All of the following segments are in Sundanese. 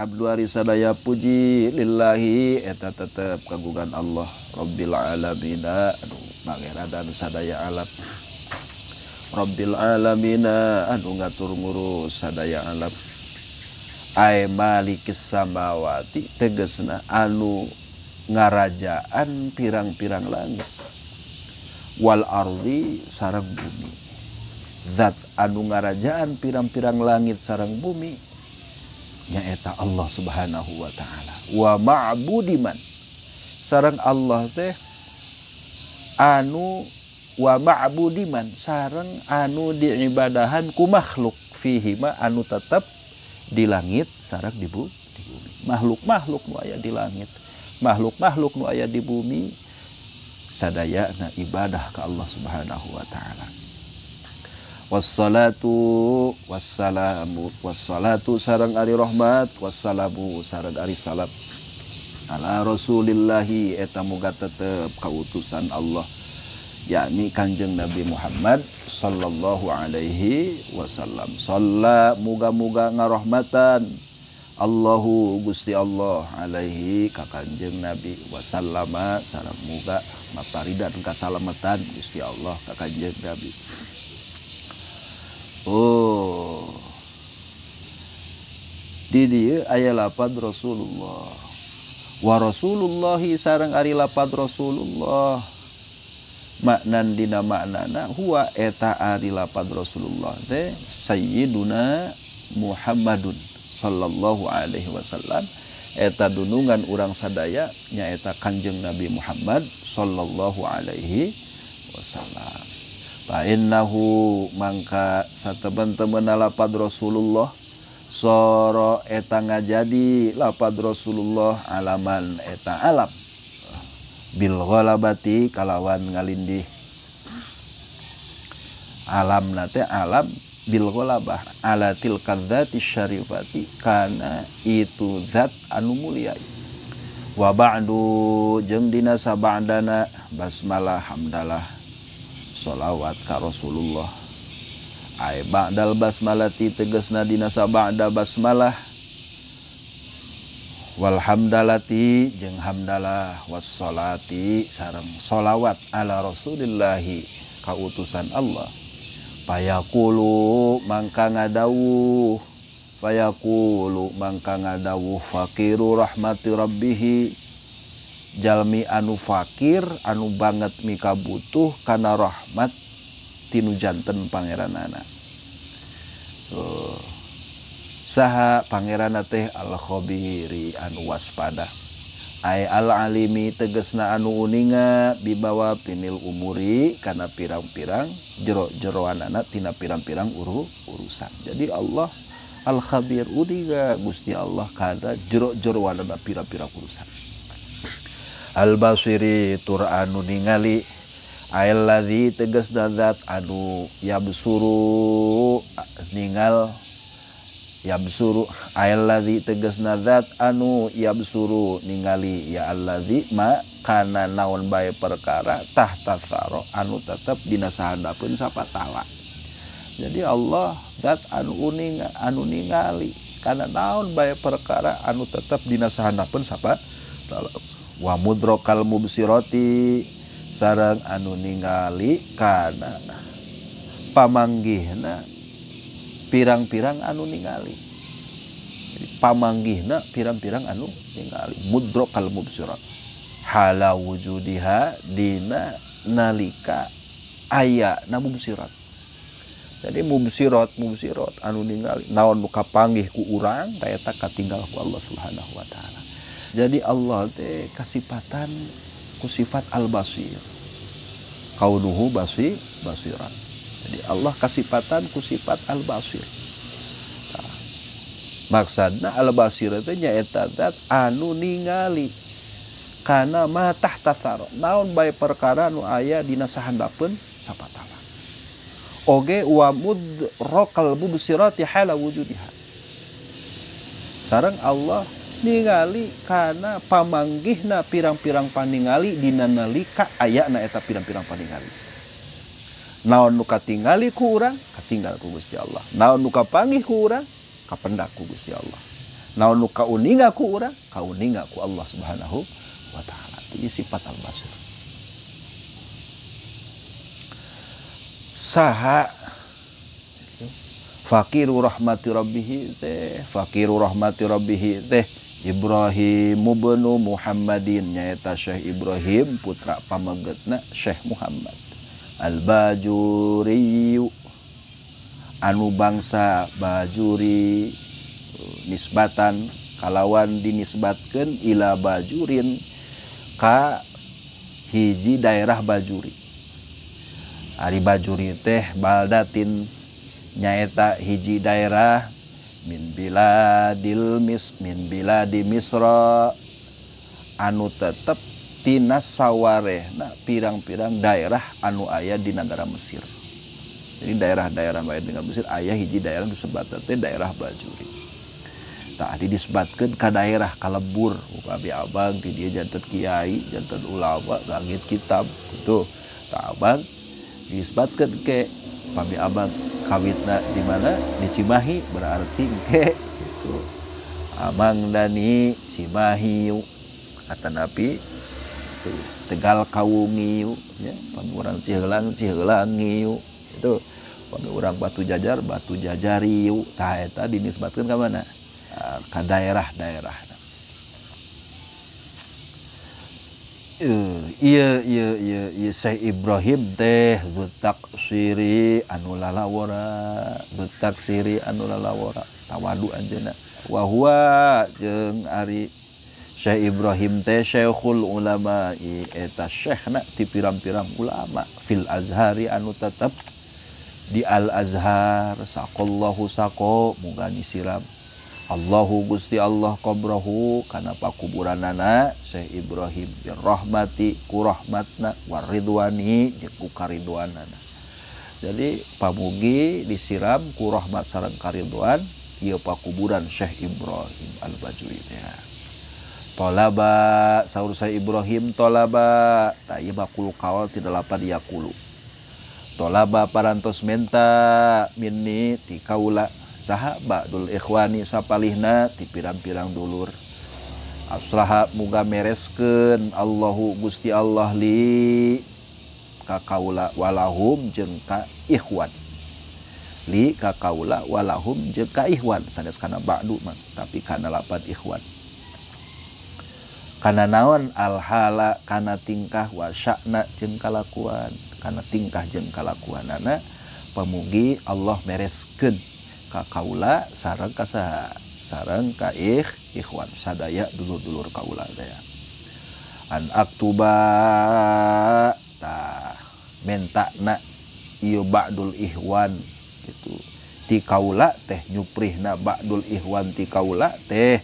Alhamdu ari sadaya puji lillahi eta tetep kagungan Allah Rabbil alamin anu pangeradan sadaya alam. Rabbil alamin anu ngatur ngurus sadaya alam. Ay malikis samawati tegasna anu ngarajaan pirang-pirang langit wal ardi sareng bumi. Zat anu ngarajaan pirang-pirang langit sareng bumi nyaeta Allah Subhanahu wa taala. Wa ma'budiman sareng Allah teh anu wa ma'budiman sareng anu diibadahan ku makhluk fihi ma anu tetep di langit sareng di bumi. Makhluk-makhluk nu aya di langit, makhluk-makhluk nu aya di bumi sadayana ibadah ka Allah Subhanahu wa taala. Wassalatu wassalamu wassalatu sareng ari rahmat wassalamu sareng ari salam ala rasulillahi eta muga tetep kautusan Allah yakni Kanjeng Nabi Muhammad sallallahu alaihi wasallam. Shalla muga-muga ngarahmatan Allahu Gusti Allah alaihi ka Kanjeng Nabi wasallama sareng muga maparidan kasalamatan Gusti Allah ka Kanjeng Nabi. Oh, di dieu aya lapad Rasulullah. Wa Rasulullahi sareng ari lapad Rasulullah. Maknan dina maknana huwa eta ari lapad Rasulullah teh Sayyiduna Muhammadun sallallahu alaihi wasallam. Eta dunungan urang sadaya nyaeta Kanjeng Nabi Muhammad sallallahu alaihi wasallam. Fa innahu mangka satemen-temen lapad Rasulullah soro eta ngajadi lapad Rasulullah alaman eta alam bil ghalabati kalawan ngalindih. Alam nate alam bil ghalabah ala tilka dzati syarifati kana itu zat anu mulia. Wa ba'du jeung dina saba'dana basmalah hamdalah sholawat ka Rasulullah. Ay ba'dal basmalati tegasna dina saba'da basmalah wal hamdalati jeung hamdalah wassolati sareng sholawat ala rasulillahi ka utusan Allah. Payaqulu mangka ngadawuh, payaqulu mangka ngadawuh faqiru rahmati rabbih jalmi anu fakir anu banget mika butuh kana rahmat tinu janten pangeranana. Saha pangeranna teh al khabiri anu waspada ay al alimi tegesna anu uninga bibawa tinil umuri kana pirang-pirang jero-jeroanana tina pirang-pirang urusan. Jadi Allah al khabir uninga Gusti Allah kana jero-jeroanana pirang-pirang urusan. Al basiri tur anu ningali alladzi tegasna zat anu yabsuru ningal yabsuru alladzi tegasna zat anu yabsuru ningali ya alladzi ma kana naon bae perkara tahta tsaro anu tetep dina sahandapeun sapatala. Jadi Allah zat anu uning anu ningali kana naon bae perkara anu tetep dina sahandapeun sapatala. Wa mudrokal mubsirati sareng anu ningali kana pamanggihna pirang-pirang anu ningali. Jadi pamanggihna pirang-pirang anu ningali mudrokal mubsirat hala wujudiha dina nalika aya na mubsirat. Jadi mubsirat mubsirat anu ningali naon nu kapanggih ku urang eta katinggal ku Allah Subhanahu wa taala. Jadi Allah teh kasipatan ku sifat al-basir. Kaunuhu basiran. Jadi Allah kasipatan ku sifat al-basir. Nah, maksudna al-basir teh nyaeta zat anu ningali kana ma tahta tsara. Naon bae perkara nu aya dina sahandapeun sapatala. Oge wa mudrakal mubsirati hala wujudiha. Sareng Allah ningali kana pamanggihna pirang-pirang paningali dina nalika ayana eta pirang-pirang paningali. Naon nu katingali ku urang, katinggal ku Gusti Allah. Naon nu kapanggih ku urang, kapendak ku Gusti Allah. Naon nu kauninga ku urang, kauninga ku Allah Subhanahu wa taala. Ieu sifat al-basir. Saha faqiru rahmati rabbih teh, faqiru rahmati rabbih teh Ibrahim ibnu Muhammadin, nyaeta Syekh Ibrahim putra pamegetna Syekh Muhammad Al-Bajuri anu bangsa Bajuri nisbatan kalawan dinisbatkeun ila Bajurin ka hiji daerah Bajuri. Ari Bajuri teh baldatin nyaeta hiji daerah min biladil mis min biladi Misra anu tetep tina sawarehna pirang-pirang daerah anu aya di negara Mesir. Jadi daerah-daerah aya di negara Mesir aya hiji daerah disebat teh daerah Bajuri. Tah disebatkeun ka daerah kalebur upami abang ti dieu janten kiai, janten ulama, langit kitab gitu. Tah abang disebatkeun ke upami abang kawitna di mana di Cimahi berarti ke gitu. Amang Dani Cimahi kata Nabi Tegal Kawungi ya, pami urang Ciheulang Ciheulangi itu, pami urang Batu Jajar Batu Jajari tah eta dinisbatkeun ka mana? Ka daerah-daerah. Iya iya iya iya Syekh Ibrahim teh zutak siri anu lalawara, zutak siri anu lalawara tawadu anjeunna. Wa huwa jeung ari Syekh Ibrahim teh syekhul ulama eta syekhna ti pirang-pirang ulama fil Azhari anu tetep di Al Azhar saqallahu saqo muga disiram Allahu Gusti Allah qabrahu kana pakuburanana Syekh Ibrahim birrahmati ku rahmatna waridwani jeung ku karidwanana. Jadi pamugi disiram ku rahmat sareng karidwan ieu pakuburan Syekh Ibrahim Al-Bajuri teh. Tolaba saur Syekh Ibrahim tolaba ta ieu bakul kaol ti dalapan yaqulu. Tolaba parantos menta minni ti kaula saha ba'dul ikhwani sapalihna ti pirang-pirang dulur. Aslaha muga mereskeun Allahu Gusti Allah li ka kaula walahum jeung ka ikhwan. Li ka kaula walahum jeung ka ikhwan sanes kana ba'du mah tapi kana lapan ikhwan. Kana naon alhala kana tingkah wa sya'na jeung kalakuan, kana tingkah jeung kalakuanana pamugi Allah mereskeun ka kaula sareng ka saha sareng ka ikhwan sadaya dulur-dulur kaula teh. An aktuba tah mentana ieu ba'dul ikhwan gitu ti kaula teh nyuprihna ba'dul ikhwan ti kaula teh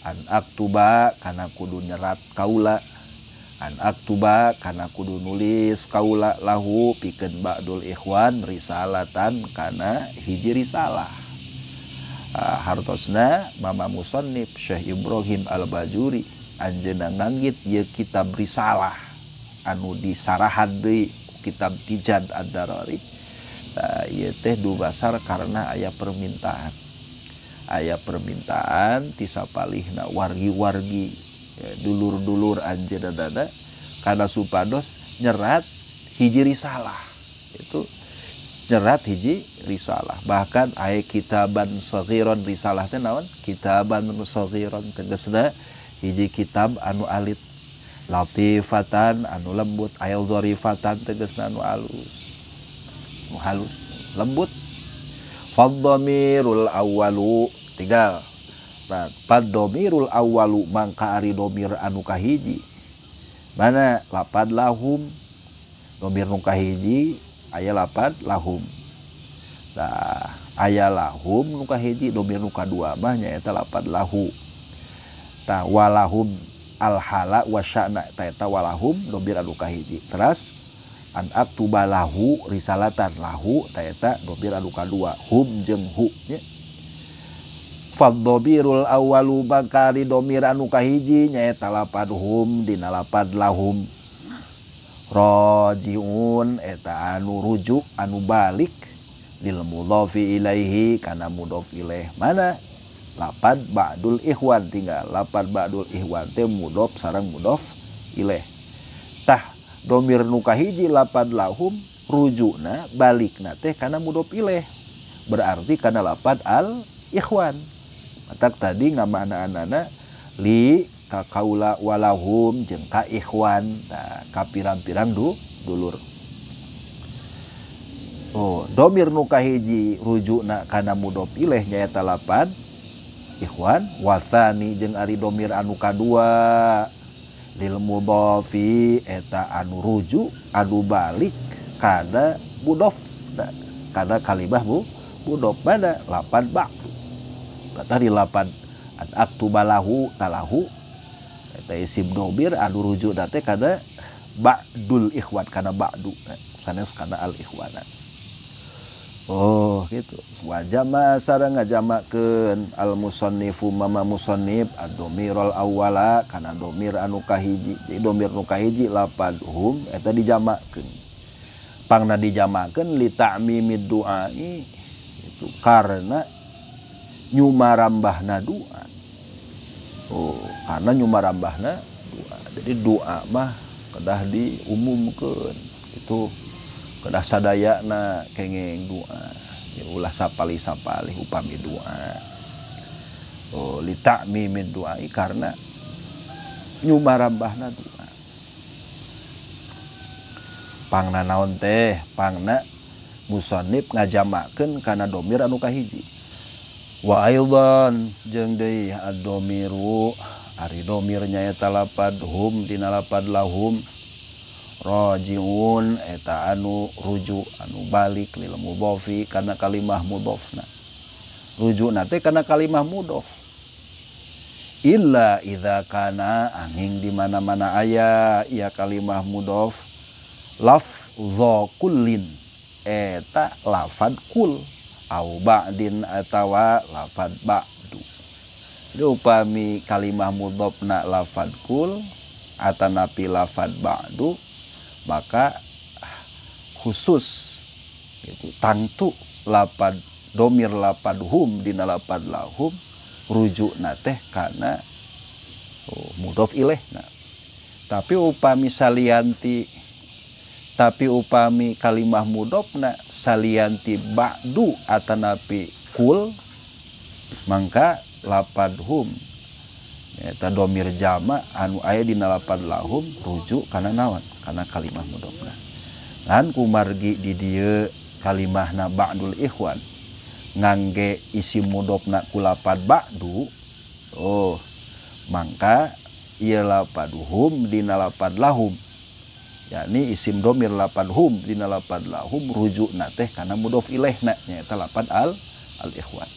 an aktuba kana kudu nyerat kaula, an aktuba kana kudu nulis kaula lahu pikeun ba'dul ikhwan risalatan kana hiji risalah. Hartosna Mama Musannif Syekh Ibrahim Al-Bajuri anjeunna nganggit ieu kitab risalah anu disarahan deui kitab Tijad Ad-Darari. Tah ieu teh dubasar karena aya permintaan. Aya permintaan ti sapalihna wargi-wargi dulur-dulur anjeunna dada kana supados nyerat hiji risalah. Itu nyerat hiji risalah. Bahkan aya kitaban saghiron risalah teh naon? Kitaban saghiron tegasna hiji kitab anu alit, latifatan anu lembut, aya zarifatan tegasna anu alus. Anu halus, lembut. Fadhamirul awwalu tinggal. Nah, fadhamirul awwalu mangka ari domir anu kahiji. Mana lapad lahum domir nu kahiji aya lapad lahum. Nah, aya lahum nu kahiji domir nu kadua mah nyaeta lapad lahu. Tah walahum alhala wa sya'na ta eta walahum domir anu kahiji. Teras an aktuba lahu risalatan lahu ta eta domir anu kadua hum jeung hu nya. Fadhamirul awwalu bakali domir anu kahiji nyaeta lapad hum dina lapad lahum. Rajiun eta anu rujuk anu balik lil mudhofi ilaihi kana mudhof ilaih. Mana Lapad ba'dul ikhwan tinggal lapad ba'dul ikhwan teh mudhof sareng mudhof ilaih. Tah domir nu kahiji lapad lahum rujukna balikna teh kana mudhof ilaih. Berarti kana lapad al ikhwan. Matak tadi ngamaknaanana li ka kaula walahum jeung ka ikhwan, tah ka pirang-pirang dulur. Oh, domir nu kahiji rujukna kana mudhof ilaih nyaeta lapad ikhwan, wathani jeung ari domir anu kadua lil mudhofi eta anu rujuk anu balik kana mudhof, kana kalimah mudhof mana lapad ba. Tadi lapad an aktubalahu talahu eta isim domir anu rujuk teh kana ba'dul ikhwan, kana ba'du sanes kana al ikhwana. Oh gitu. Wa jama sareng ngajamakeun al musannifu mama musannif ad-domirul awwala kana domir anu kahiji. Jadi domir nu kahiji lapad hum eta dijamakeun. Pangna dijamakeun li ta'mimid du'ai itu karena nyumarambahna doa. Oh, karena nyumarambahna doa. Jadi doa mah kedah diumumkeun. Itu kedah sadayana kengeng doa. Ya ulah sapali-sapali upami doa. Oh, li ta'mimid du'ai karena nyumarambahna doa. Pangna naon teh? Pangna musannif ngajamakeun kana domir anu kahiji. Wa aidan jeung deui ad-domiru ari domir nyaeta lapad hum dina lapad lahum rajiun eta anu rujuk anu balik lil mudhofi kana kalimah mudhofna. Rujukna teh kana kalimah mudhof. Illa idza kana angin di mana-mana aya ieu kalimah mudhof lafdhu kullin eta lafad kul au ba'din atawa lafad ba'du. Jadi upami kalimah mudhofna lafad kul atanapi lafad ba'du maka khusus gitu tangtu lapad domir lapad hum dina lapad lahum rujukna teh kana mudhof ilaihna. Tapi upami salianti, tapi upami kalimah mudhofna salianti ba'du atanapi kul mangka lapad hum eta domir jama anu aya dina lapad lahum rujuk kana naon? Kana kalimah mudhofna. Lan kumargi di dieu kalimahna ba'dul ikhwan ngangge isim mudhofna ku lapad ba'du, oh mangka ieu lapad hum dina lapad lahum, yakni isim domir lapad hum dina lapad lahum rujukna teh kana mudhof ilaihna nyaeta lapad al ikhwan.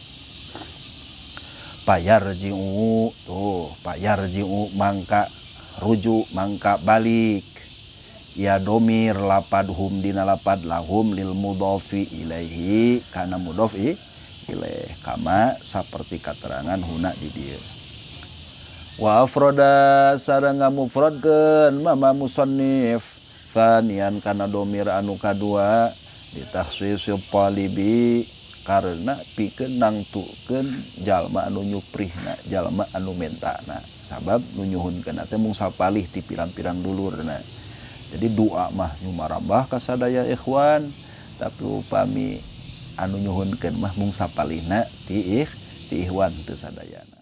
Payarji'u tuh payarji'u mangka rujuk mangka balik ya domir lapad hum dina lapad lahum lil mudhofi ilaihi kana mudhof ilaih kama saperti katerangan huna di dieu. Wa afroda sareng ngamufradkeun mama musannif tsanian kana domir anu kadua ditakhsisil talibi karena pikeun nangtukeun jalma anu nyuprihna, jalma anu mentana. Sabab nu nyuhunkeun teh mung sapalih ti pirang-pirang dulurna. Jadi doa mah nyumarambah ka sadaya ikhwan, tapi upami anu nyuhunkeun mah mung sapalihna ti ikhwan teu sadayana.